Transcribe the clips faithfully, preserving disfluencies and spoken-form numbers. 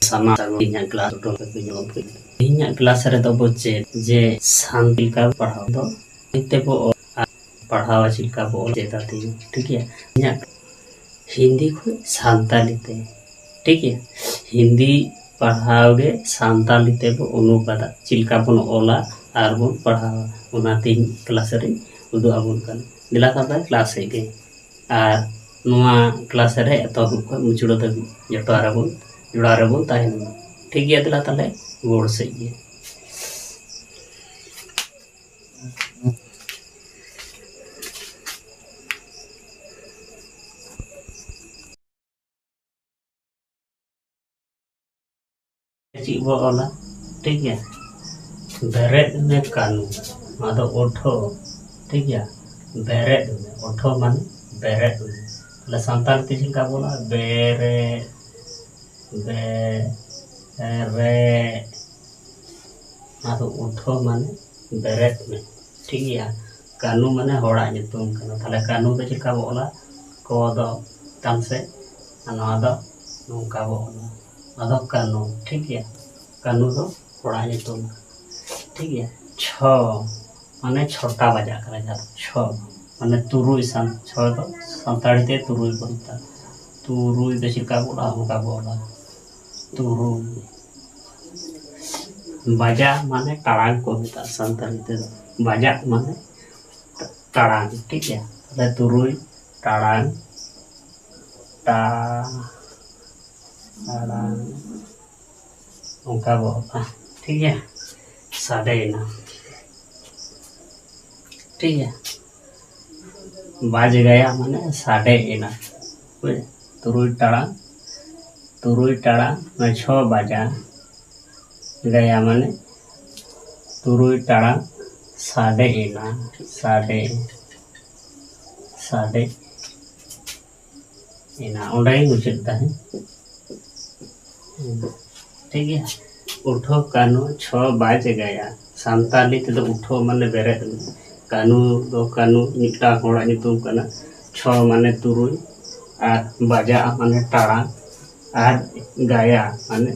ᱥᱟᱱᱟᱢ ᱤᱧᱟᱹᱜ class total ᱯᱮ ᱧᱮᱞ ᱠᱮᱫ᱾ ᱛᱮᱦᱮᱧᱟᱜ ᱠᱞᱟᱥ ᱨᱮᱫᱚ ᱵᱚ ᱪᱮᱫ ᱡᱮ ᱥᱟᱱᱛᱟᱲᱤ ᱯᱟᱲᱦᱟᱣ ᱫᱚ ᱛᱮᱵᱚ ᱚᱞ ᱟᱨ ᱯᱟᱲᱦᱟᱣ ᱪᱮᱫ ᱞᱮᱠᱟ ᱵᱚ ᱚᱞ ᱪᱮᱫᱟ ᱛᱮᱦᱮᱧ, ᱴᱷᱤᱠ ᱜᱮᱭᱟ? ᱤᱧᱟᱹᱜ ᱦᱤᱱᱫᱤ ᱠᱷᱚᱱ ᱥᱟᱱᱛᱟᱲᱤ ᱛᱮ, ᱴᱷᱤᱠ ᱜᱮᱭᱟ? ᱦᱤᱱᱫᱤ ᱯᱟᱲᱦᱟᱣ ᱜᱮ ᱥᱟᱱᱛᱟᱲᱤ ᱛᱮᱵᱚ ᱚᱱᱩᱵᱟᱫᱟ, ᱪᱮᱫ ᱞᱮᱠᱟ ᱵᱚᱱ ᱚᱞᱟ ᱟᱨ ᱵᱚᱱ ᱯᱟᱲᱦᱟᱣᱟ, ᱚᱱᱟ ᱛᱮᱦᱮᱧ ᱠᱞᱟᱥ ᱨᱮᱧ ᱩᱫᱩᱜ ᱟᱵᱚᱱ ᱠᱟᱱᱟ᱾ ᱫᱮᱞᱟ ᱛᱟᱦᱞᱮ ᱠᱞᱟᱥ ᱥᱮᱫ ᱜᱮ᱾ ᱟᱨ ᱱᱚᱣᱟ ᱠᱞᱟᱥ ᱨᱮ ᱮᱛᱚᱦᱚᱵ ᱠᱷᱚᱱ ᱢᱩᱪᱟᱹᱫ ᱫᱷᱟᱹᱵᱤᱡ ᱡᱚᱴᱟᱣ ᱨᱮᱵᱚᱱ, ᱡᱚᱲᱟᱣ ᱨᱮᱵᱚᱱ ᱛᱟᱦᱮᱱ ᱢᱟ᱾ ᱴᱷᱤᱠ ᱜᱮᱭᱟ, ᱫᱮᱞᱟ ᱛᱟᱦᱞᱮ ᱵᱳᱨᱰ ᱥᱮᱫ ᱜᱮ᱾ ᱪᱮᱫ ᱵᱚ ᱚᱞᱟ? ᱴᱷᱤᱠ ᱜᱮᱭᱟ, ᱵᱮᱨᱮᱫ ᱢᱮ ᱠᱟᱹᱱᱩ, ᱱᱚᱣᱟ ᱫᱚ ᱩᱴᱷᱳ, ᱴᱷᱤᱠ ᱜᱮᱭᱟ, ᱵᱮᱨᱮᱫ ᱢᱮ, ᱩᱴᱷᱳ ᱢᱟᱱᱮ ᱵᱮᱨᱮᱫ ᱢᱮ᱾ ᱛᱟᱦᱞᱮ ᱥᱟᱱᱛᱟᱲ ᱛᱮ ᱪᱮᱫ ᱞᱮᱠᱟ ᱵᱚ ᱚᱞᱟ? ᱵᱮᱨᱮᱫ, ᱵᱮᱨᱮᱫ, ᱟᱫᱚ ᱩᱴᱷᱳ ᱢᱟᱱᱮ ᱵᱮᱨᱮᱫ ᱢᱮ, ᱴᱷᱤᱠ ᱜᱮᱭᱟ᱾ ᱠᱟᱹᱱᱩ ᱢᱟᱱᱮ ᱦᱚᱲᱟᱜ ᱧᱩᱛᱩᱢ ᱠᱟᱱᱟ᱾ ᱛᱟᱦᱞᱮ ᱠᱟᱹᱱᱩ ᱫᱚ ᱪᱮᱫ ᱞᱮᱠᱟ ᱵᱚ ᱚᱞᱟ? ᱠᱚ ᱫᱚ ᱪᱮᱛᱟᱱ ᱥᱮᱫ, ᱟᱨ ᱱᱚᱣᱟ ᱫᱚ ᱱᱚᱝᱠᱟ ᱵᱚ ᱚᱞᱟ᱾ ᱱᱚᱣᱟ ᱫᱚ ᱠᱟᱹᱱᱩ, ᱴᱷᱤᱠ ᱜᱮᱭᱟ᱾ ᱠᱟᱹᱱᱩ ᱫᱚ ᱦᱚᱲᱟᱜ ᱧᱩᱛᱩᱢ, ᱴᱷᱤᱠ ᱜᱮᱭᱟ᱾ ᱪᱷᱚ ᱢᱟᱱᱮ ᱪᱷᱚᱴᱟ ᱵᱟᱡᱟᱜ ᱠᱟᱱᱟ, ᱡᱟᱦᱟᱸ ᱫᱚ ᱪᱷᱚ ᱢᱟᱱᱮ ᱛᱩᱨᱩᱭ ᱥᱟᱱ-, ᱪᱷᱚ ᱫᱚ ᱥᱟᱱᱛᱟᱲᱤ ᱛᱮ ᱛᱩᱨᱩᱭ ᱠᱚ ᱢᱮᱛᱟᱜᱼᱟ᱾ ᱛᱩᱨᱩᱭ ᱫᱚ ᱪᱮᱫ ᱞᱮᱠᱟ ᱵᱚ ᱚᱞᱟ? ᱚᱱᱠᱟ ᱵᱚ ᱚᱞᱟ, ᱛᱩᱨᱩᱭ᱾ ᱵᱟᱡᱟ ᱢᱟᱱᱮ ᱴᱟᱲᱟᱝ ᱠᱚ ᱢᱮᱛᱟᱜᱼᱟ ᱥᱟᱱᱛᱟᱲᱤ ᱛᱮᱫᱚ᱾ ᱵᱟᱡᱟᱜ ᱢᱟᱱᱮ ᱴᱟᱲᱟᱝ, ᱴᱷᱤᱠ ᱜᱮᱭᱟ᱾ ᱛᱟᱦᱞᱮ ᱛᱩᱨᱩᱭ ᱴᱟᱲᱟᱝ, ᱴᱟ-, ᱴᱟᱲᱟᱝ, ᱚᱱᱠᱟ ᱵᱚ ᱚᱞᱟ, ᱴᱷᱤᱠ ᱜᱮᱭᱟ᱾ ᱥᱟᱰᱮᱭᱮᱱᱟ, ᱴᱷᱤᱠ ᱜᱮᱭᱟ᱾ ᱵᱟᱡᱽ ᱜᱟᱭᱟ ᱢᱟᱱᱮ ᱥᱟᱰᱮᱭᱮᱱᱟ᱾ ᱵᱩᱡᱽ? ᱛᱩᱨᱩᱭ ᱴᱟᱲᱟᱝ, ᱛᱩᱨᱩᱭ ᱴᱟᱲᱟᱝ, ᱢᱟᱱᱮ ᱪᱷᱚ ᱵᱟᱡᱟ ᱜᱟᱭᱟ ᱢᱟᱱᱮ ᱛᱩᱨᱩᱭ ᱴᱟᱲᱟᱝ ᱥᱟᱰᱮᱭᱮᱱᱟ, ᱥᱟᱰᱮ, ᱥᱟᱰᱮ ᱮᱱᱟ᱾ ᱚᱸᱰᱮ ᱜᱮ ᱢᱩᱪᱟᱹᱫ ᱛᱟᱦᱮᱸ᱾ ᱴᱷᱤᱠ ᱜᱮᱭᱟ᱾ ᱩᱴᱷᱳ ᱠᱟᱹᱱᱩ ᱪᱷᱚ ᱵᱟᱡ ᱜᱟᱭᱟ᱾ ᱥᱟᱱᱛᱟᱲᱤ ᱛᱮᱫᱚ ᱩᱴᱷᱳ ᱢᱟᱱᱮ ᱵᱮᱨᱮᱫ ᱢᱮ᱾ ᱠᱟᱹᱱᱩ ᱫᱚ ᱠᱟᱹᱱᱩ ᱢᱤᱫᱴᱟᱝ ᱦᱚᱲᱟᱜ ᱧᱩᱛᱩᱢ ᱠᱟᱱᱟ᱾ ᱪᱷᱚ ᱢᱟᱱᱮ ᱛᱩᱨᱩᱭ ᱟᱨ ᱵᱟᱡᱟᱜ ᱢᱟᱱᱮ ᱴᱟᱲᱟᱝ᱾ ᱟᱨ ᱜᱟᱭᱟ ᱢᱟᱱᱮ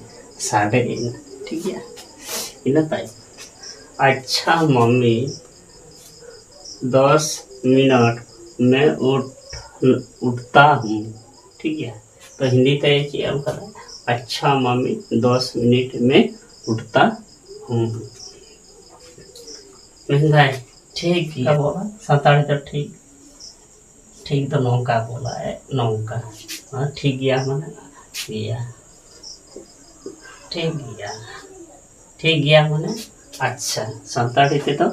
ᱥᱟᱰᱮ ᱮᱱᱟ᱾ ᱴᱷᱤᱠ ᱜᱮᱭᱟ, ᱤᱱᱟᱹ ᱛᱟᱭᱚᱢ ᱟᱪᱪᱷᱟ ᱢᱟᱢᱤ ᱫᱚᱥ ᱢᱤᱱᱚᱴ ᱢᱮ ᱩᱴ ᱩᱴᱛᱟ ᱦᱩᱸ᱾ ᱴᱷᱤᱠ ᱜᱮᱭᱟ, ᱛᱚ ᱦᱤᱱᱫᱤ ᱛᱮ ᱪᱮᱫ ᱮᱢ ᱠᱟᱫᱟ? ᱟᱪᱪᱷᱟ ᱢᱟᱢᱤ ᱫᱚᱥ ᱢᱤᱱᱤᱴ ᱢᱮ ᱩᱴᱛᱟ ᱦᱩᱸ᱾ ᱢᱮᱱᱫᱟᱭ ᱴᱷᱤᱠ ᱜᱮᱭᱟ, ᱥᱟᱱᱛᱟᱲᱤ ᱫᱚ ᱴᱷᱤᱠ ᱴᱷᱤᱠ ᱫᱚ ᱱᱚᱝᱠᱟ ᱵᱚᱞᱟᱭ, ᱱᱚᱝᱠᱟ᱾ ᱴᱷᱤᱠ ᱜᱮᱭᱟ ᱢᱟᱱᱮ ᱜᱮᱭᱟ᱾ ᱴᱷᱤᱠ ᱜᱮᱭᱟ᱾ ᱴᱷᱤᱠ ᱜᱮᱭᱟ ᱢᱟᱱᱮ ᱟᱪᱪᱷᱟ᱾ ᱥᱟᱱᱛᱟᱲᱤ ᱛᱮᱫᱚ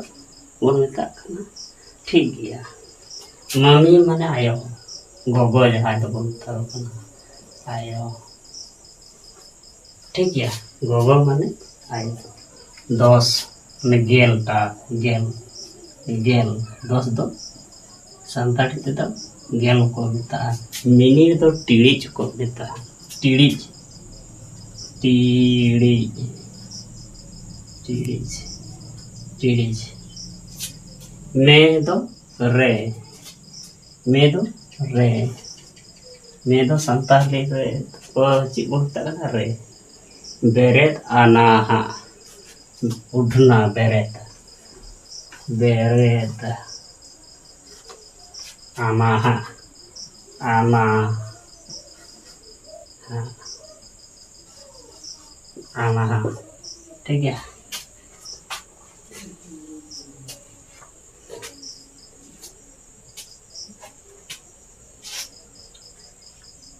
ᱵᱚᱱ ᱢᱮᱛᱟᱜ ᱠᱟᱱᱟ ᱴᱷᱤᱠ ᱜᱮᱭᱟ᱾ ᱢᱟᱢᱤ ᱢᱟᱱᱮ ᱟᱭᱳ, ᱜᱚᱜᱚ ᱡᱟᱦᱟᱸᱭ ᱫᱚᱵᱚᱱ ᱢᱮᱛᱟᱣ ᱠᱟᱱᱟ ᱟᱭᱳ᱾ ᱴᱷᱤᱠ ᱜᱮᱭᱟ, ᱜᱚᱜᱚ ᱢᱟᱱᱮ ᱟᱭᱳ᱾ ᱫᱚᱥ ᱢᱟᱱᱮ ᱜᱮᱞ ᱴᱟ, ᱜᱮᱞ, ᱜᱮᱞ, ᱫᱚᱥ ᱫᱚ ᱥᱟᱱᱛᱟᱲᱤ ᱛᱮᱫᱚ ᱜᱮᱞ ᱠᱚ ᱢᱮᱛᱟᱜᱼᱟ᱾ ᱢᱤᱱᱤᱴ ᱫᱚ ᱴᱤᱲᱤᱡ ᱠᱚ ᱢᱮᱛᱟᱜᱼᱟ᱾ ᱴᱤᱲᱤᱡ, ᱴᱤᱲᱤᱡ, ᱴᱤᱲᱤᱡ, ᱴᱤᱲᱤᱡ᱾ ᱢᱮ ᱫᱚ ᱨᱮ, ᱢᱮ ᱫᱚ ᱨᱮ, ᱢᱮ ᱫᱚ ᱥᱟᱱᱛᱟᱲᱤ ᱨᱮ ᱠᱚ ᱪᱮᱫ ᱵᱚᱱ ᱢᱮᱛᱟᱜ ᱠᱟᱱᱟ? ᱨᱮ᱾ ᱵᱮᱨᱮᱫ ᱟᱱᱟ ᱦᱟᱸᱜ᱾ ᱩᱰᱷᱱᱟ, ᱵᱮᱨᱮᱫ, ᱵᱮᱨᱮᱫ, ᱟᱢᱟᱦᱟ, ᱟᱢᱟ, ᱦᱟ, ᱟᱢᱟᱦᱟ᱾ ᱴᱷᱤᱠ ᱜᱮᱭᱟ᱾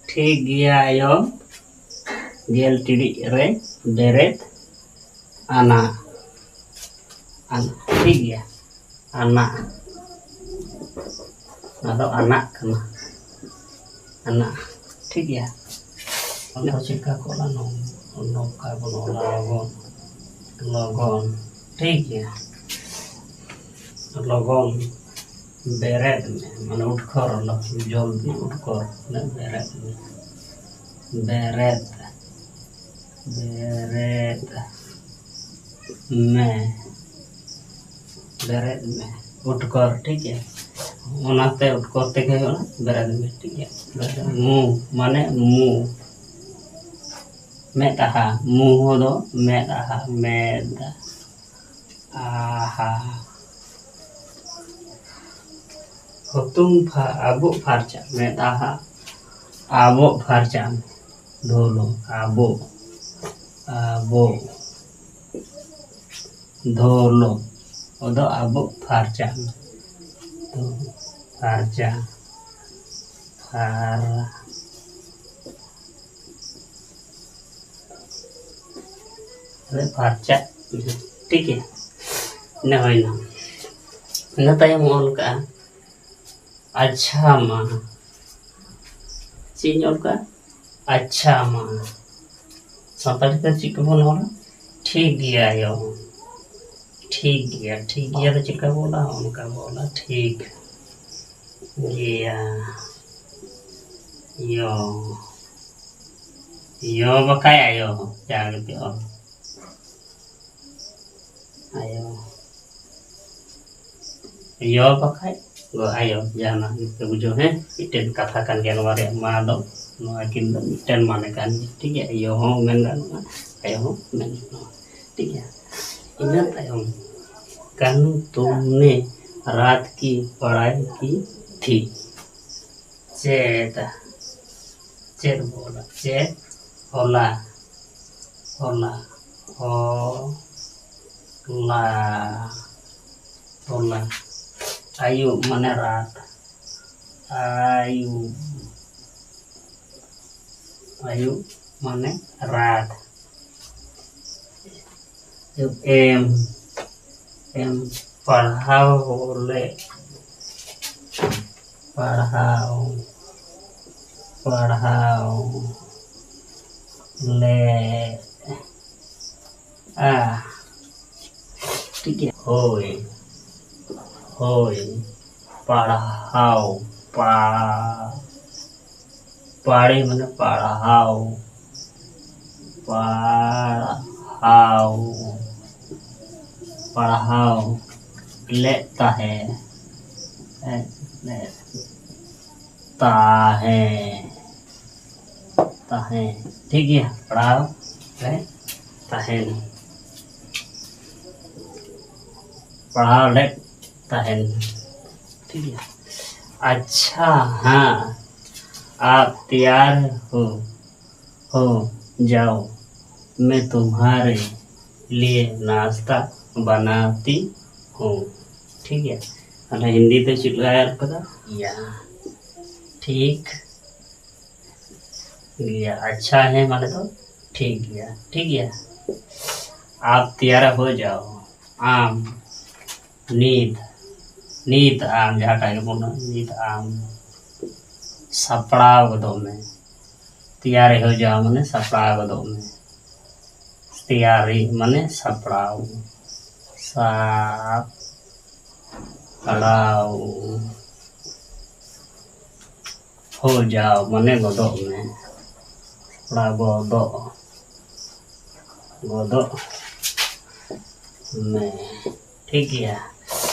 ᱴᱷᱤᱠ ᱜᱮᱭᱟ ᱟᱭᱳ, ᱜᱮᱞ ᱴᱤᱲᱤᱡ ᱨᱮ ᱵᱮᱨᱮᱫ ᱟᱱᱟ᱾ ᱟᱱᱟ, ᱴᱷᱤᱠ ᱜᱮᱭᱟ, ᱟᱱᱟ᱾ ᱚᱱᱟ ᱫᱚ ᱟᱱᱟᱜ ᱠᱟᱱᱟ, ᱟᱱᱟ᱾ ᱴᱷᱤᱠ ᱜᱮᱭᱟ, ᱚᱱᱟ ᱫᱚ ᱪᱮᱫ ᱞᱮᱠᱟ ᱠᱚ ᱚᱞᱟ? ᱱᱚᱝ-, ᱱᱚᱝᱠᱟ ᱵᱚᱱ ᱚᱞᱟ, ᱞᱚᱜᱚᱱ, ᱞᱚᱜᱚᱱ᱾ ᱴᱷᱤᱠ ᱜᱮᱭᱟ, ᱞᱚᱜᱚᱱ᱾ ᱵᱮᱨᱮᱫ ᱢᱮ, ᱢᱟᱱᱮ ᱩᱴᱠᱚᱨ, ᱡᱚᱞᱫᱤ ᱩᱴᱠᱚᱨ, ᱢᱟᱱᱮ ᱵᱮᱨᱮᱫ ᱢᱮ, ᱵᱮᱨᱮᱫ, ᱵᱮᱨᱮᱫ ᱢᱮ, ᱵᱮᱨᱮᱫ ᱢᱮ, ᱩᱴᱠᱚᱨ, ᱴᱷᱤᱠ ᱜᱮᱭᱟ᱾ ᱚᱱᱟᱛᱮ ᱩᱴᱠᱚᱨ ᱛᱮᱜᱮ ᱦᱩᱭᱩᱜᱼᱟ, ᱵᱮᱨᱮᱫ ᱢᱮ, ᱴᱷᱤᱠ ᱜᱮᱭᱟ᱾ ᱢᱩ, ᱢᱟᱱᱮ ᱢᱩ, ᱢᱮᱫ ᱟᱦᱟ, ᱢᱩᱦᱚ ᱫᱚ ᱢᱮᱫ ᱟᱦᱟ, ᱢᱮᱫ ᱟᱦᱟ᱾ ᱦᱩᱛᱩᱢ ᱯᱷᱟ-, ᱟᱵᱚᱜ ᱯᱷᱟᱨᱪᱟ, ᱢᱮᱫ ᱟᱦᱟ, ᱟᱵᱚᱜ ᱯᱷᱟᱨᱪᱟ᱾ ᱫᱷᱳᱞᱳ, ᱟᱵᱚᱜ, ᱟᱵᱚᱜ᱾ ᱫᱷᱳᱞᱳ, ᱚᱫᱚ ᱟᱵᱚᱜ ᱯᱷᱟᱨᱪᱟ᱾ ᱫᱷᱳᱞᱳ, ᱯᱷᱟᱨᱪᱟ᱾ ᱯᱷᱟᱨ-, ᱯᱷᱟᱨᱪᱟᱜ᱾ ᱴᱷᱤᱠ ᱜᱮᱭᱟ, ᱤᱱᱟᱹ ᱦᱩᱭᱱᱟ᱾ ᱤᱱᱟᱹ ᱛᱟᱭᱚᱢ ᱚᱞ ᱠᱟᱜᱼᱟ, ᱟᱪᱪᱷᱟ ᱢᱟ᱾ ᱪᱮᱫ ᱤᱧ ᱚᱞ ᱠᱟᱜᱼᱟ? ᱟᱪᱪᱷᱟ ᱢᱟ᱾ ᱥᱟᱱᱛᱟᱲᱤ ᱛᱮ ᱪᱮᱫ ᱠᱚᱵᱚᱱ ᱚᱞᱟ? ᱴᱷᱤᱠ ᱜᱮᱭᱟ ᱭᱳ᱾ ᱴᱷᱤᱠ ᱜᱮᱭᱟ, ᱴᱷᱤᱠ ᱜᱮᱭᱟ ᱫᱚ ᱪᱮᱫ ᱞᱮᱠᱟ ᱵᱚᱱ ᱚᱞᱟ? ᱚᱱᱠᱟ ᱵᱚᱱ ᱚᱞᱟ, ᱴᱷᱤᱠ ᱜᱮᱭᱟ ᱭᱳ᱾ ᱭᱳ ᱵᱟᱠᱷᱟᱡ ᱟᱭᱳ, ᱡᱟᱦᱟᱸ ᱜᱮᱯᱮ ᱚᱞ᱾ ᱟᱭᱳ᱾ ᱭᱚ ᱵᱟᱠᱷᱟᱡ ᱜᱚ ᱟᱭᱳ, ᱡᱟᱦᱟᱱᱟᱜ ᱜᱮᱯᱮ ᱵᱩᱡᱷᱟᱹᱣ, ᱦᱮᱸ, ᱢᱤᱫᱴᱮᱱ ᱠᱟᱛᱷᱟ ᱠᱟᱱ ᱜᱮᱭᱟ ᱱᱚᱣᱟ ᱨᱮᱭᱟᱜ ᱢᱟ ᱫᱚ, ᱱᱚᱣᱟ ᱠᱤᱱ ᱫᱚ ᱢᱤᱫᱴᱮᱱ ᱢᱟᱱᱮ ᱠᱟᱱ ᱜᱮᱭᱟ, ᱴᱷᱤᱠ ᱜᱮᱭᱟ? ᱭᱚ ᱦᱚᱸ ᱢᱮᱱ ᱜᱟᱱᱚᱜᱼᱟ, ᱟᱭᱳ ᱦᱚᱸ ᱢᱮᱱ ᱜᱟᱱᱚᱜᱼᱟ, ᱴᱷᱤᱠ ᱜᱮᱭᱟ? ᱤᱱᱟᱹ ᱛᱟᱭᱚᱢ, ᱠᱟᱹᱱᱩ ᱛᱩᱢᱱᱮ ᱨᱟᱛ ᱠᱤ ᱯᱟᱲᱟᱭ ᱠᱤ ᱛᱷᱤ? ᱪᱮᱫ? ᱪᱮᱫ ᱵᱚᱞᱟ? ᱪᱮᱫ? ᱦᱚᱞᱟ᱾ ᱦᱚᱞᱟ᱾ ᱦᱚᱞᱟ᱾ ᱦᱚᱞᱟ᱾ ᱟᱭᱩᱵ ᱢᱟᱱᱮ ᱨᱟᱛ᱾ ᱟᱭᱩᱵ᱾ ᱟᱭᱩᱵ ᱢᱟᱱᱮ ᱨᱟᱛ᱾ ᱮᱢ, ᱮᱢ ᱯᱟᱲᱦᱟᱣ ᱞᱮ, ᱯᱟᱲᱦᱟᱣ, ᱯᱟᱲᱦᱟᱣ ᱞᱮ, ᱟ, ᱴᱷᱤᱠ ᱜᱮᱭᱟ᱾ ᱦᱳᱭ, ᱦᱳᱭ, ᱯᱟᱲᱦᱟᱣ, ᱯᱟ-, ᱯᱟᱲᱮ ᱢᱟᱱᱮ ᱯᱟᱲᱦᱟᱣ, ᱯᱟᱲᱦᱟᱣ, ᱯᱟᱲᱦᱟᱣ ᱞᱮᱫ ᱛᱟᱦᱮᱸ, ᱞᱮᱫ ᱛᱟᱦᱮᱸ᱾ ᱛᱟᱦᱮᱸ᱾ ᱴᱷᱤᱠ ᱜᱮᱭᱟ, ᱯᱟᱲᱦᱟᱣ ᱨᱮ ᱛᱟᱦᱮᱱ, ᱯᱟᱲᱦᱟᱣ ᱞᱮᱫ ᱛᱟᱦᱮᱱ᱾ ᱴᱷᱤᱠ ᱜᱮᱭᱟ, ᱟᱪᱪᱷᱟ, ᱦᱮᱸ, ᱟᱯ ᱛᱮᱭᱟᱨ ᱦᱳ, ᱦᱳ ᱡᱟᱣ, ᱢᱮ ᱛᱩᱢᱦᱟᱨᱮ ᱞᱤᱭᱮ ᱱᱟᱥᱛᱟ ᱵᱟᱱᱟᱛᱤ ᱦᱳ᱾ ᱴᱷᱤᱠ ᱜᱮᱭᱟ, ᱛᱟᱦᱞᱮ ᱦᱤᱱᱫᱤ ᱛᱮ ᱪᱮᱫ ᱞᱮᱠᱟᱭ ᱚᱞ ᱠᱟᱫᱟ? ᱭᱟ, ᱴᱷᱤᱠ ᱜᱮᱭᱟ, ᱟᱪᱪᱷᱟ ᱦᱮᱸ ᱢᱟᱱᱮ ᱫᱚ ᱴᱷᱤᱠ ᱜᱮᱭᱟ, ᱴᱷᱤᱠ ᱜᱮᱭᱟ᱾ ᱟᱯ ᱛᱮᱭᱟᱨᱟ ᱦᱳ ᱡᱟᱣ, ᱟᱢ ᱱᱤᱛ, ᱱᱤᱛ ᱟᱢ ᱡᱟᱦᱟᱸᱴᱟᱜ ᱜᱮ ᱵᱚᱱ, ᱱᱤᱛ ᱟᱢ ᱥᱟᱯᱲᱟᱣ ᱜᱚᱫᱚᱜ ᱢᱮ᱾ ᱛᱮᱭᱟᱨᱤ ᱦᱳ ᱡᱟᱣ ᱢᱟᱱᱮ ᱥᱟᱯᱲᱟᱣ ᱜᱚᱫᱚᱜ ᱢᱮ᱾ ᱛᱮᱭᱟᱨᱤ ᱢᱟᱱᱮ ᱥᱟᱯᱲᱟᱣ, ᱥᱟᱯᱲᱟᱣ ᱦᱳ ᱡᱟᱣ ᱢᱟᱱᱮ ᱜᱚᱫᱚᱜ ᱢᱮ, ᱥᱟᱯᱲᱟᱣ ᱜᱚᱫᱚᱜ, ᱜᱚᱫᱚᱜ ᱢᱮ᱾ ᱴᱷᱤᱠ ᱜᱮᱭᱟ,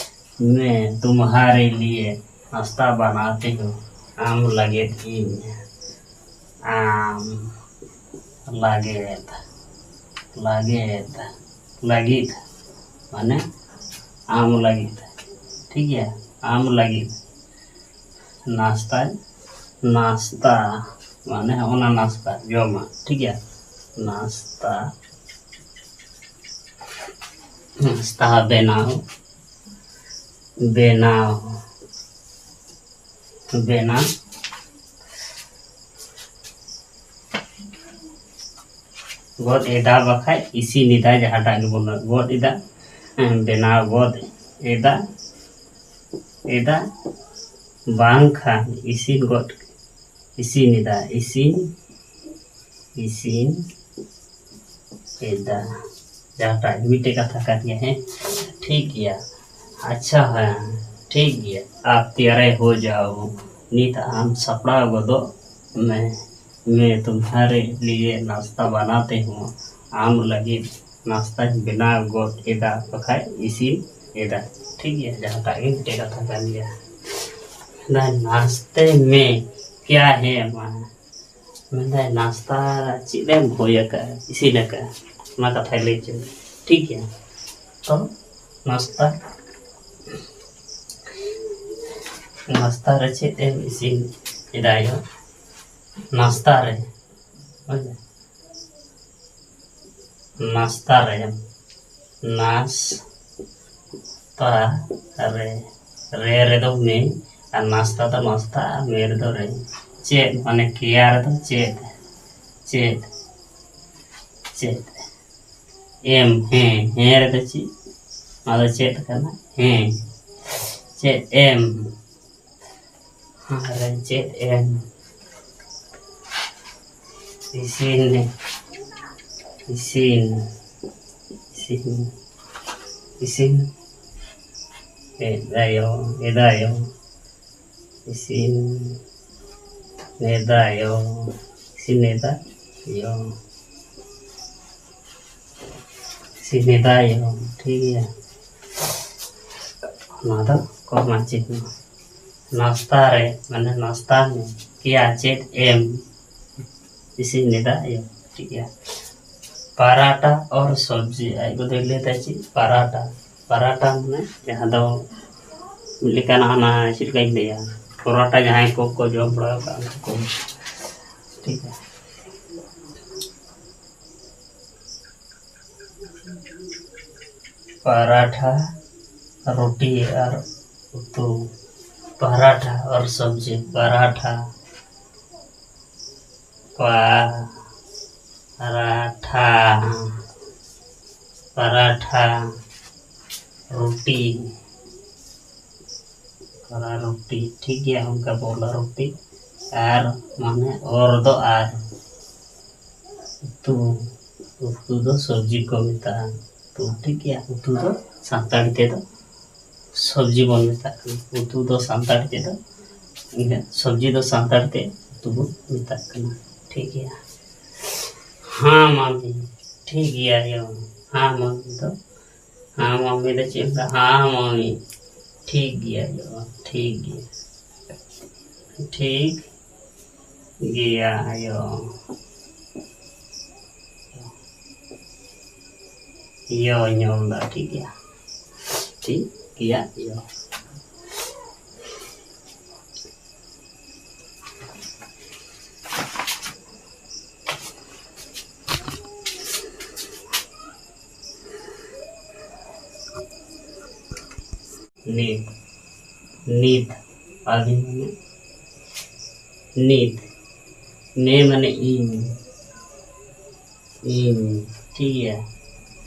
ᱢᱮ ᱛᱩᱢᱦᱟᱨᱮ ᱞᱤᱭᱮ ᱱᱟᱥᱛᱟ ᱵᱟᱱᱟᱛᱤ ᱦᱳ, ᱟᱢ ᱞᱟᱹᱜᱤᱫ ᱤᱧ, ᱟᱢ ᱞᱟᱹᱜᱤᱫ, ᱞᱟᱹᱜᱤᱫ, ᱞᱟᱹᱜᱤᱫ ᱢᱟᱱᱮ ᱟᱢ ᱞᱟᱹᱜᱤᱫ, ᱴᱷᱤᱠ ᱜᱮᱭᱟ, ᱟᱢ ᱞᱟᱹᱜᱤᱫ ᱱᱟᱥᱛᱟᱧ, ᱱᱟᱥᱛᱟ ᱢᱟᱱᱮ ᱦᱚᱸᱜᱼᱚ ᱱᱟ ᱱᱟᱥᱛᱟ ᱡᱚᱢᱟᱜ, ᱴᱷᱤᱠ ᱜᱮᱭᱟ, ᱱᱟᱥᱛᱟ, ᱱᱟᱥᱛᱟ ᱵᱮᱱᱟᱣ, ᱵᱮᱱᱟᱣ, ᱵᱮᱱᱟᱣ ᱜᱚᱫ ᱮᱫᱟ, ᱵᱟᱠᱷᱟᱡ ᱤᱥᱤᱱ ᱮᱫᱟ, ᱡᱟᱦᱟᱸᱴᱟᱜ ᱜᱮᱵᱚᱱ ᱜᱚᱫ ᱮᱫᱟ, ᱦᱮᱸ, ᱵᱮᱱᱟᱣ ᱜᱚᱫ ᱮᱫᱟ, ᱮᱫᱟ, ᱵᱟᱝᱠᱷᱟᱱ ᱤᱥᱤᱱ ᱜᱚᱫ, ᱤᱥᱤᱱ ᱮᱫᱟ, ᱤᱥᱤᱱ, ᱤᱥᱤᱱ ᱮᱫᱟ, ᱡᱟᱦᱟᱸᱴᱟᱜ ᱜᱮ ᱢᱤᱫᱴᱮᱡ ᱠᱟᱛᱷᱟ ᱠᱟᱱ ᱜᱮᱭᱟ, ᱦᱮᱸ, ᱴᱷᱤᱠ ᱜᱮᱭᱟ, ᱟᱪᱪᱷᱟ, ᱦᱮᱸ, ᱴᱷᱤᱠ ᱜᱮᱭᱟ, ᱟᱯ ᱛᱮᱭᱟᱨᱮ ᱦᱳ ᱡᱟᱣ, ᱱᱤᱛ ᱟᱢ ᱥᱟᱯᱲᱟᱣ ᱜᱚᱫᱚᱜ ᱢᱮ, ᱢᱮ ᱛᱩᱢᱦᱟᱨᱮ ᱞᱤᱭᱮ ᱱᱟᱥᱛᱟ ᱵᱟᱱᱟᱛᱮ ᱦᱳ, ᱟᱢ ᱞᱟᱹᱜᱤᱫ ᱱᱟᱥᱛᱟᱧ ᱵᱮᱱᱟᱣ ᱜᱚᱫ ᱮᱫᱟ, ᱵᱟᱠᱷᱟᱡ ᱤᱥᱤᱱ ᱮᱫᱟ, ᱴᱷᱤᱠ ᱜᱮᱭᱟ, ᱡᱟᱦᱟᱸᱴᱟᱜ ᱜᱮ ᱢᱤᱫᱴᱮᱡ ᱠᱟᱛᱷᱟ ᱠᱟᱱ ᱜᱮᱭᱟ᱾ ᱱᱟᱥᱛᱮ ᱢᱮ ᱠᱭᱟ ᱦᱮ ᱢᱟ, ᱢᱮᱱᱫᱟᱭ, ᱱᱟᱥᱛᱟ ᱪᱮᱫ ᱮᱢ ᱦᱩᱭ ᱟᱠᱟᱫᱼᱟ, ᱤᱥᱤᱱ ᱟᱠᱟᱫᱼᱟ, ᱚᱱᱟ ᱠᱟᱛᱷᱟᱭ ᱞᱟᱹᱭ ᱦᱚᱪᱚᱭ᱾ ᱴᱷᱤᱠ ᱜᱮᱭᱟ, ᱛᱚ ᱱᱟᱥᱛᱟ, ᱱᱟᱥᱛᱟ ᱨᱮ ᱪᱮᱫ ᱮᱢ ᱤᱥᱤᱱ ᱮᱫᱟ ᱭᱳ? ᱱᱟᱥᱛᱟ ᱨᱮ, ᱵᱩᱡᱷᱟᱹᱣ? ᱱᱟᱥᱛᱟ ᱨᱮ, ᱱᱟᱥᱛᱟ ᱨᱮ, ᱨᱮ ᱨᱮᱫᱚ ᱢᱮ, ᱟᱨ ᱱᱟᱥᱛᱟ ᱫᱚ ᱱᱟᱥᱛᱟ, ᱟᱨ ᱢᱮ ᱨᱮᱫᱚ ᱨᱮ᱾ ᱪᱮᱫ, ᱢᱟᱱᱮ ᱠᱮᱭᱟ ᱨᱮᱫᱚ ᱪᱮᱫ, ᱪᱮᱫ, ᱪᱮᱫ, ᱮᱢ, ᱦᱮᱸ, ᱦᱮᱸ ᱨᱮᱫᱚ ᱪᱮᱫ? ᱱᱚᱣᱟ ᱫᱚ ᱪᱮᱫ ᱠᱟᱱᱟ? ᱦᱮᱸ᱾ ᱪᱮᱫ ᱮᱢ? ᱟᱨ ᱪᱮᱫ ᱮᱢ? ᱤᱥᱤᱱ, ᱤᱥᱤᱱ, ᱤᱥᱤᱱ, ᱤᱥᱤᱱ ᱮᱫᱟᱭᱳ, ᱮᱫᱟᱭᱳ, ᱤᱥᱤᱱ ᱮᱫᱟᱭᱳ, ᱤᱥᱤᱱ ᱮᱫᱟᱭᱳ, ᱤᱥᱤᱱ ᱮᱫᱟᱭᱳ, ᱴᱷᱤᱠ ᱜᱮᱭᱟ᱾ ᱱᱚᱣᱟ ᱫᱚ ᱠᱚᱢᱟ ᱪᱮᱫ ᱦᱚᱸ᱾ ᱱᱟᱥᱛᱟ ᱨᱮ, ᱢᱟᱱᱮ ᱱᱟᱥᱛᱟ ᱢᱮ, ᱠᱮᱭᱟ ᱪᱮᱫ ᱮᱢ ᱤᱥᱤᱱ ᱮᱫᱟ ᱭᱳ, ᱴᱷᱤᱠ ᱜᱮᱭᱟ᱾ ᱯᱟᱨᱟᱴᱟ ᱚᱨ ᱥᱚᱵᱽᱡᱤ, ᱟᱡ ᱜᱚᱫᱚᱭ ᱞᱟᱹᱭ ᱮᱫᱟ ᱪᱮᱫ? ᱯᱟᱨᱟᱴᱟ᱾ ᱯᱟᱨᱟᱴᱟ ᱢᱟᱱᱮ ᱡᱟᱦᱟᱸ ᱫᱚ ᱢᱤᱫ ᱞᱮᱠᱟᱱᱟᱜ, ᱚᱱᱟ ᱪᱮᱫ ᱞᱮᱠᱟᱧ ᱞᱟᱹᱭᱟ, ᱯᱚᱨᱚᱴᱟ ᱡᱟᱦᱟᱸᱭ ᱠᱚ ᱠᱚ ᱡᱚᱢ ᱵᱟᱲᱟ ᱟᱠᱟᱫ, ᱩᱱᱠᱩ ᱠᱚ, ᱴᱷᱤᱠ ᱜᱮᱭᱟ᱾ ᱯᱟᱨᱟᱴᱷᱟ, ᱨᱩᱴᱤ ᱟᱨ ᱩᱛᱩ᱾ ᱯᱟᱨᱟᱴᱷᱟ ᱟᱨ ᱥᱚᱵᱽᱡᱤ, ᱯᱟᱨᱟᱴᱷᱟ, ᱯᱟᱨᱟᱴᱷᱟ, ᱯᱟᱨᱟᱴᱷᱟ, ᱨᱩᱴᱤ, ᱯᱟᱨᱟ ᱨᱩᱴᱤ, ᱴᱷᱤᱠ ᱜᱮᱭᱟ, ᱚᱱᱠᱟ ᱵᱚᱞᱟ ᱨᱩᱴᱤ᱾ ᱟᱨ ᱢᱟᱱᱮ ᱚᱨ ᱫᱚ ᱟᱨ ᱩᱛᱩ, ᱩᱛᱩ ᱫᱚ ᱥᱚᱵᱽᱡᱤ ᱠᱚ ᱢᱮᱛᱟᱜᱼᱟ᱾ ᱩᱛᱩ, ᱴᱷᱤᱠ ᱜᱮᱭᱟ, ᱩᱛᱩ ᱫᱚ ᱥᱟᱱᱛᱟᱲᱤ ᱛᱮᱫᱚ ᱥᱚᱵᱽᱡᱤ ᱵᱚᱱ ᱢᱮᱛᱟᱜ ᱠᱟᱱᱟ᱾ ᱩᱛᱩ ᱫᱚ ᱥᱟᱱᱛᱟᱲᱤ ᱛᱮᱫᱚ, ᱤᱱᱟᱹ ᱥᱚᱵᱽᱡᱤ ᱫᱚ ᱥᱟᱱᱛᱟᱲᱤ ᱛᱮ ᱩᱛᱩ ᱵᱚᱱ ᱢᱮᱛᱟᱜ ᱠᱟᱱᱟ, ᱴᱷᱤᱠ ᱜᱮᱭᱟ᱾ ᱦᱮᱸ ᱢᱟᱢᱤ, ᱴᱷᱤᱠ ᱜᱮᱭᱟ ᱭᱳ᱾ ᱦᱮᱸ ᱢᱟᱢᱤ ᱫᱚ, ᱦᱮᱸ ᱢᱟᱢᱤ ᱫᱚ ᱪᱮᱫ ᱞᱮᱠᱟ? ᱦᱮᱸ ᱢᱟᱢᱤ, ᱴᱷᱤᱠ ᱜᱮᱭᱟ ᱭᱳ, ᱴᱷᱤᱠ ᱜᱮᱭᱟ, ᱴᱷᱤᱠ ᱜᱮᱭᱟ ᱟᱭᱳ᱾ ᱭᱚ ᱧᱚᱞ ᱫᱟ, ᱴᱷᱤᱠ ᱜᱮᱭᱟ᱾ ᱴᱷᱤᱠ ᱜᱮᱭᱟ, ᱭᱚ᱾ ᱱᱤᱛ, ᱱᱤᱛ, ᱟᱹᱵᱤᱱ ᱢᱟᱱᱮ ᱱᱤᱛ, ᱢᱮ ᱢᱟᱱᱮ ᱤᱧ, ᱤᱧ, ᱴᱷᱤᱠ ᱜᱮᱭᱟ᱾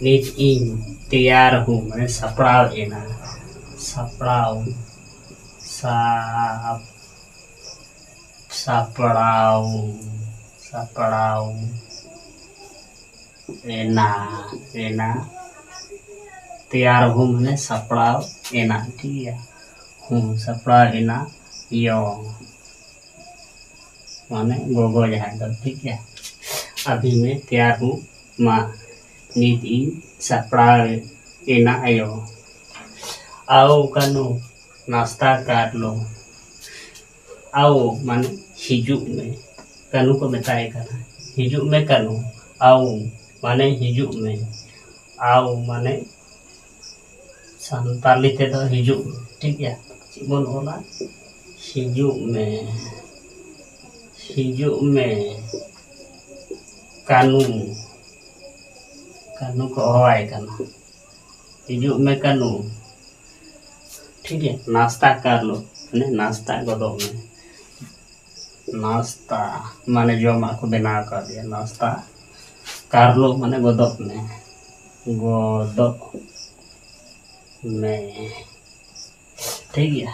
ᱱᱤᱛ ᱤᱧ ᱛᱮᱭᱟᱨ ᱦᱩᱸ, ᱢᱟᱱᱮ ᱥᱟᱯᱲᱟᱣ ᱮᱱᱟ, ᱥᱟᱯᱲᱟᱣ, ᱥᱟᱯ-, ᱥᱟᱯᱲᱟᱣ, ᱥᱟᱯᱲᱟᱣ ᱮᱱᱟ, ᱮᱱᱟ, ᱛᱮᱭᱟᱨ ᱦᱩᱸ, ᱢᱟᱱᱮ ᱥᱟᱯᱲᱟᱣ ᱮᱱᱟ, ᱴᱷᱤᱠ ᱜᱮᱭᱟ᱾ ᱦᱩᱸ, ᱥᱟᱯᱲᱟᱣ ᱮᱱᱟ, ᱭᱚ, ᱢᱟᱱᱮ ᱜᱚᱜᱚ ᱡᱟᱦᱟᱸᱭ ᱫᱚ, ᱴᱷᱤᱠ ᱜᱮᱭᱟ᱾ ᱟᱹᱵᱷᱤ ᱢᱮ ᱛᱮᱭᱟᱨ ᱦᱩᱸ ᱢᱟ, ᱱᱤᱛ ᱤᱧ ᱥᱟᱯᱲᱟᱣ ᱮᱱᱟ ᱟᱭᱳ᱾ ᱟᱣ ᱠᱟᱹᱱᱩ, ᱱᱟᱥᱛᱟ ᱠᱟᱨ ᱞᱚ᱾ ᱟᱣ ᱢᱟᱱᱮ ᱦᱤᱡᱩᱜ ᱢᱮ, ᱠᱟᱹᱱᱩ ᱠᱚ ᱢᱮᱛᱟᱭ ᱠᱟᱱᱟ, ᱦᱤᱡᱩᱜ ᱢᱮ ᱠᱟᱹᱱᱩ᱾ ᱟᱣ ᱢᱟᱱᱮ ᱦᱤᱡᱩᱜ ᱢᱮ, ᱟᱣ ᱢᱟᱱᱮ ᱥᱟᱱᱛᱟᱞᱤ ᱛᱮᱫᱚ ᱦᱤᱡᱩᱜ ᱢᱮ, ᱴᱷᱤᱠ ᱜᱮᱭᱟ᱾ ᱪᱮᱫ ᱵᱚᱱ ᱚᱞᱟ? ᱦᱤᱡᱩᱜ ᱢᱮ, ᱦᱤᱡᱩᱜ ᱢᱮ ᱠᱟᱹᱱᱩ, ᱠᱟᱹᱱᱩ ᱠᱚ ᱦᱚᱦᱚᱣᱟᱭ ᱠᱟᱱᱟ, ᱦᱤᱡᱩᱜ ᱢᱮ ᱠᱟᱹᱱᱩ, ᱴᱷᱤᱠ ᱜᱮᱭᱟ᱾ ᱱᱟᱥᱛᱟ ᱠᱟᱨ ᱞᱚ, ᱢᱟᱱᱮ ᱱᱟᱥᱛᱟ ᱜᱚᱫᱚᱜ ᱢᱮ, ᱱᱟᱥᱛᱟ ᱢᱟᱱᱮ ᱡᱚᱢᱟᱜ ᱠᱚ ᱵᱮᱱᱟᱣ ᱟᱠᱟᱫ ᱜᱮᱭᱟ, ᱱᱟᱥᱛᱟ ᱠᱟᱨ ᱞᱚ ᱢᱟᱱᱮ ᱜᱚᱫᱚᱜ ᱢᱮ, ᱜᱚᱫᱚᱜ ᱢᱮ, ᱴᱷᱤᱠ ᱜᱮᱭᱟ᱾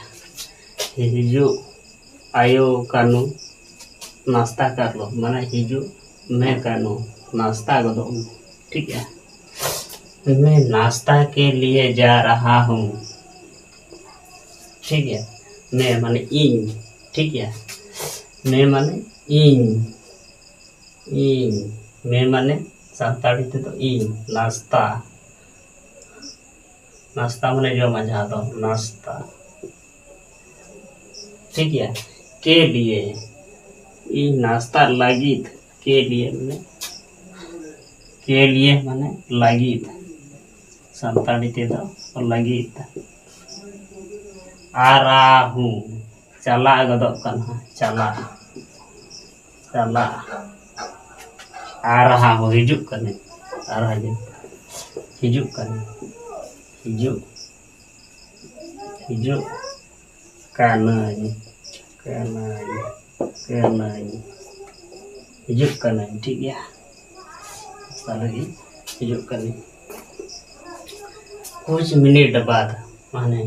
ᱦᱤᱡᱩᱜ ᱟᱭᱳ ᱠᱟᱹᱱᱩ, ᱱᱟᱥᱛᱟ ᱠᱟᱨ ᱞᱚ, ᱢᱟᱱᱮ ᱦᱤᱡᱩᱜ ᱢᱮ ᱠᱟᱹᱱᱩ, ᱱᱟᱥᱛᱟ ᱜᱚᱫᱚᱜ ᱢᱮ, ᱴᱷᱤᱠ ᱜᱮᱭᱟ᱾ मैं नाश्ता के लिए जा रहा हूँ, ᱴᱷᱤᱠ ᱜᱮᱭᱟ᱾ मैं ᱢᱟᱱᱮ ᱤᱧ, ᱴᱷᱤᱠ ᱜᱮᱭᱟ᱾ मैं ᱢᱟᱱᱮ ᱤᱧ, ᱤᱧ, मैं ᱢᱟᱱᱮ ᱥᱟᱱᱛᱟᱲᱤ ᱛᱮᱫᱚ ᱤᱧ, ᱱᱟᱥᱛᱟ, ᱱᱟᱥᱛᱟ ᱢᱟᱱᱮ ᱡᱚᱢᱟᱜ, ᱡᱟᱦᱟᱸ ᱫᱚ ᱱᱟᱥᱛᱟ, ᱴᱷᱤᱠ ᱜᱮᱭᱟ᱾ के लिए, ᱤᱧ ᱱᱟᱥᱛᱟ ᱞᱟᱹᱜᱤᱫ, ᱠᱮ ᱞᱤᱭᱮ ᱢᱟᱱᱮ, ᱠᱮ ᱞᱤᱭᱮ ᱢᱟᱱᱮ ᱞᱟᱹᱜᱤᱫ, ᱥᱟᱱᱛᱟᱲᱤ ᱛᱮᱫᱚ ᱞᱟᱹᱜᱤᱫ᱾ ᱟᱨᱟᱦᱩ, ᱪᱟᱞᱟᱜ ᱜᱚᱫᱚᱜ ᱠᱟᱱᱟ, ᱪᱟᱞᱟᱜ, ᱪᱟᱞᱟᱜ᱾ ᱟᱨᱟᱦᱩ, ᱦᱤᱡᱩᱜ ᱠᱟᱹᱱᱟᱹᱧ, ᱟᱨᱟᱦᱩ, ᱦᱤᱡᱩᱜ ᱠᱟᱹᱱᱟᱹᱧ, ᱦᱤᱡᱩᱜ, ᱦᱤᱡᱩᱜ ᱠᱟᱹᱱᱟᱹᱧ, ᱠᱟᱹᱱᱟᱹᱧ, ᱠᱟᱹᱱᱟᱹᱧ, ᱦᱤᱡᱩᱜ ᱠᱟᱹᱱᱟᱹᱧ, ᱴᱷᱤᱠ ᱜᱮᱭᱟ᱾ ᱛᱟᱦᱞᱮ ᱦᱤᱡᱩᱜ ᱠᱟᱹᱱᱟᱹᱧ᱾ ᱠᱩᱪ ᱢᱤᱱᱤᱴ ᱵᱟᱫ, ᱢᱟᱱᱮ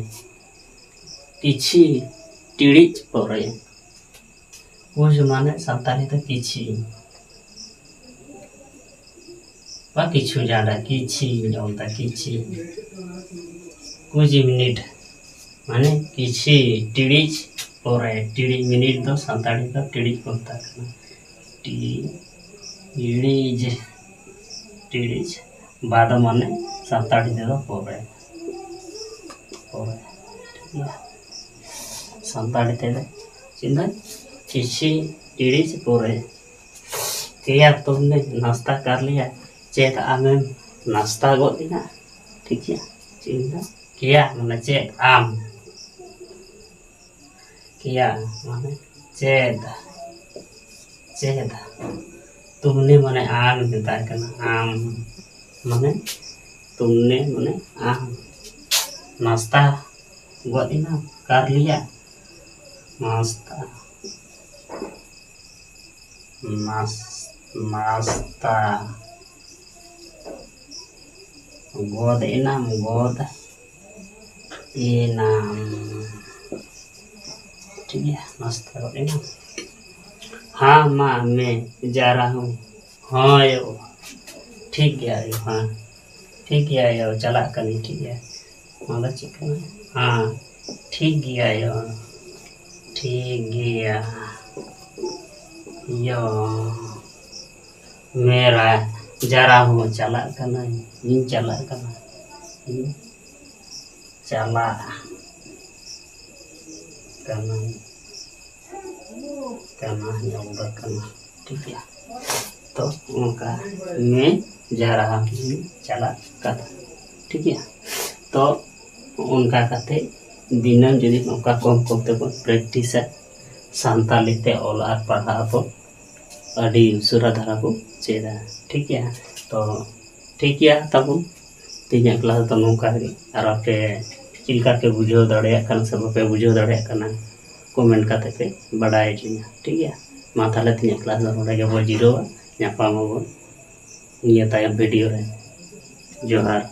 ᱠᱤᱪᱷᱤ ᱴᱤᱲᱤᱡ ᱯᱚᱨᱮ᱾ ᱠᱩᱪ ᱢᱟᱱᱮ ᱥᱟᱱᱛᱟᱲᱤ ᱛᱮ ᱠᱤᱪᱷᱤ, ᱵᱟ ᱠᱤᱪᱷᱩ ᱡᱟᱦᱟᱸᱴᱟᱜ, ᱠᱤᱪᱷᱤ ᱚᱞᱫᱟ, ᱠᱤᱪᱷᱤ᱾ ᱠᱩᱪ ᱢᱤᱱᱤᱴ ᱢᱟᱱᱮ ᱠᱤᱪᱷᱤ ᱴᱤᱲᱤᱡ ᱯᱚᱨᱮ᱾ ᱴᱤᱲᱤᱡ, ᱢᱤᱱᱤᱴ ᱫᱚ ᱥᱟᱱᱛᱟᱲᱤ ᱫᱚ ᱴᱤᱲᱤᱡ ᱠᱚ ᱢᱮᱛᱟᱜ ᱠᱟᱱᱟ᱾ ᱴᱤᱲᱤᱡ, ᱴᱤᱲᱤᱡ᱾ ᱵᱟᱫ ᱢᱟᱱᱮ ᱥᱟᱱᱛᱟᱲᱤ ᱛᱮᱫᱚ ᱯᱚᱨᱮ, ᱯᱚᱨᱮ, ᱴᱷᱤᱠ ᱜᱮᱭᱟ᱾ ᱥᱟᱱᱛᱟᱲᱤ ᱛᱮᱫᱚ ᱪᱮᱫ ᱫᱚ? ᱠᱤᱪᱷᱤ ᱴᱤᱲᱤᱡ ᱯᱚᱨᱮ᱾ ᱠᱮᱭᱟ ᱛᱩᱢᱱᱮ ᱱᱟᱥᱛᱟ ᱠᱟᱨ ᱞᱤᱭᱟ, ᱪᱮᱫ ᱟᱢᱮᱢ ᱱᱟᱥᱛᱟ ᱜᱚᱫ ᱮᱱᱟ? ᱴᱷᱤᱠ ᱜᱮᱭᱟ, ᱪᱮᱫ ᱤᱧ ᱫᱚ? ᱠᱮᱭᱟ ᱢᱟᱱᱮ ᱪᱮᱫ? ᱟᱢ᱾ ᱠᱮᱭᱟ ᱢᱟᱱᱮ ᱪᱮᱫ? ᱪᱮᱫ? ᱛᱩᱢᱱᱮ ᱢᱟᱱᱮ ᱟᱢ ᱢᱮᱛᱟᱭ ᱠᱟᱱᱟ, ᱟᱢ᱾ ᱢᱟᱱᱮ ᱛᱩᱢᱱᱮ ᱢᱟᱱᱮ ᱟᱢ᱾ ᱱᱟᱥᱛᱟ ᱜᱚᱫ ᱮᱱᱟᱢ? ᱠᱟᱨ ᱞᱤᱭᱟ? ᱱᱟᱥᱛᱟ, ᱱᱟᱥ-, ᱱᱟᱥᱛᱟ ᱜᱚᱫ ᱮᱱᱟᱢ, ᱜᱚᱫ ᱮᱱᱟᱢ᱾ ᱴᱷᱤᱠ ᱜᱮᱭᱟ, ᱱᱟᱥᱛᱟ ᱜᱚᱫ ᱮᱱᱟᱢ᱾ ᱦᱟᱸ ᱢᱟ ᱢᱮ ᱡᱟᱨᱟ ᱦᱚᱸ᱾ ᱦᱚᱸ ᱭᱳ᱾ ᱴᱷᱤᱠ ᱜᱮᱭᱟ ᱭᱳ, ᱦᱮᱸ᱾ ᱴᱷᱤᱠ ᱜᱮᱭᱟ ᱭᱳ, ᱪᱟᱞᱟᱜ ᱠᱟᱹᱱᱟᱹᱧ, ᱴᱷᱤᱠ ᱜᱮᱭᱟ᱾ ᱱᱚᱣᱟ ᱫᱚ ᱪᱮᱫ ᱠᱟᱱᱟ? ᱦᱮᱸ, ᱴᱷᱤᱠ ᱜᱮᱭᱟ ᱭᱳ᱾ ᱴᱷᱤᱠ ᱜᱮᱭᱟ ᱭᱳ᱾ ᱢᱮᱨᱟ, ᱡᱟᱨᱟ ᱦᱚᱸ ᱪᱟᱞᱟᱜ ᱠᱟᱹᱱᱟᱹᱧ, ᱤᱧ ᱪᱟᱞᱟᱜ ᱠᱟᱱᱟ, ᱤᱧ ᱪᱟᱞᱟᱜ ᱠᱟᱹᱱᱟᱹᱧ᱾ ᱠᱟᱱᱟ, ᱧᱮᱞ ᱫᱚ ᱠᱟᱱᱟ, ᱴᱷᱤᱠ ᱜᱮᱭᱟ᱾ ᱛᱚ ᱚᱱᱠᱟ ᱢᱮ ᱡᱟᱦᱟᱸ ᱨᱟᱦᱟ ᱪᱟᱞᱟᱜ ᱠᱟᱱᱟ, ᱴᱷᱤᱠ ᱜᱮᱭᱟ᱾ ᱛᱚ ᱚᱱᱠᱟ ᱠᱟᱛᱮ ᱫᱤᱱᱟᱹᱢ ᱡᱩᱫᱤ ᱱᱚᱝᱠᱟ ᱠᱚᱢ ᱠᱚᱢ ᱛᱮᱵᱚᱱ ᱯᱨᱮᱠᱴᱤᱥᱟ, ᱥᱟᱱᱛᱟᱲᱤ ᱛᱮ ᱚᱞ ᱟᱨ ᱯᱟᱲᱦᱟᱣ ᱟᱵᱚ ᱟᱹᱰᱤ ᱩᱥᱟᱹᱨᱟ ᱫᱷᱟᱨᱟ ᱵᱚ ᱪᱮᱫᱟ, ᱴᱷᱤᱠ ᱜᱮᱭᱟ᱾ ᱛᱚ ᱴᱷᱤᱠ ᱜᱮᱭᱟ ᱛᱟᱵᱚᱱ, ᱛᱮᱦᱮᱧᱟᱜ ᱠᱞᱟᱥ ᱫᱚ ᱱᱚᱝᱠᱟ ᱜᱮ᱾ ᱟᱨ ᱟᱯᱮ ᱪᱮᱫ ᱞᱮᱠᱟ ᱯᱮ ᱵᱩᱡᱷᱟᱹᱣ ᱫᱟᱲᱮᱭᱟᱜ ᱠᱟᱱᱟ ᱥᱮ ᱵᱟᱯᱮ ᱵᱩᱡᱷᱟᱹᱣ ᱫᱟᱲᱮᱭᱟᱜ ᱠᱟᱱᱟ, ᱠᱚᱢᱮᱱᱴ ᱠᱟᱛᱮ ᱯᱮ ᱵᱟᱰᱟᱭ ᱦᱚᱪᱚᱧᱟ, ᱴᱷᱤᱠ ᱜᱮᱭᱟ᱾ ᱢᱟ ᱛᱟᱦᱚᱞᱮ ᱛᱮᱦᱮᱧᱟᱜ ᱠᱞᱟᱥ ᱫᱚ ᱱᱚᱰᱮ ᱜᱮᱵᱚ ᱡᱤᱨᱟᱹᱣᱟ, ᱧᱟᱯᱟᱢ ᱟᱵᱚᱱ ᱱᱤᱭᱟᱹ ᱛᱟᱭᱚᱢ ᱵᱷᱤᱰᱤᱭᱳ ᱨᱮ᱾ ᱡᱚᱦᱟᱨ᱾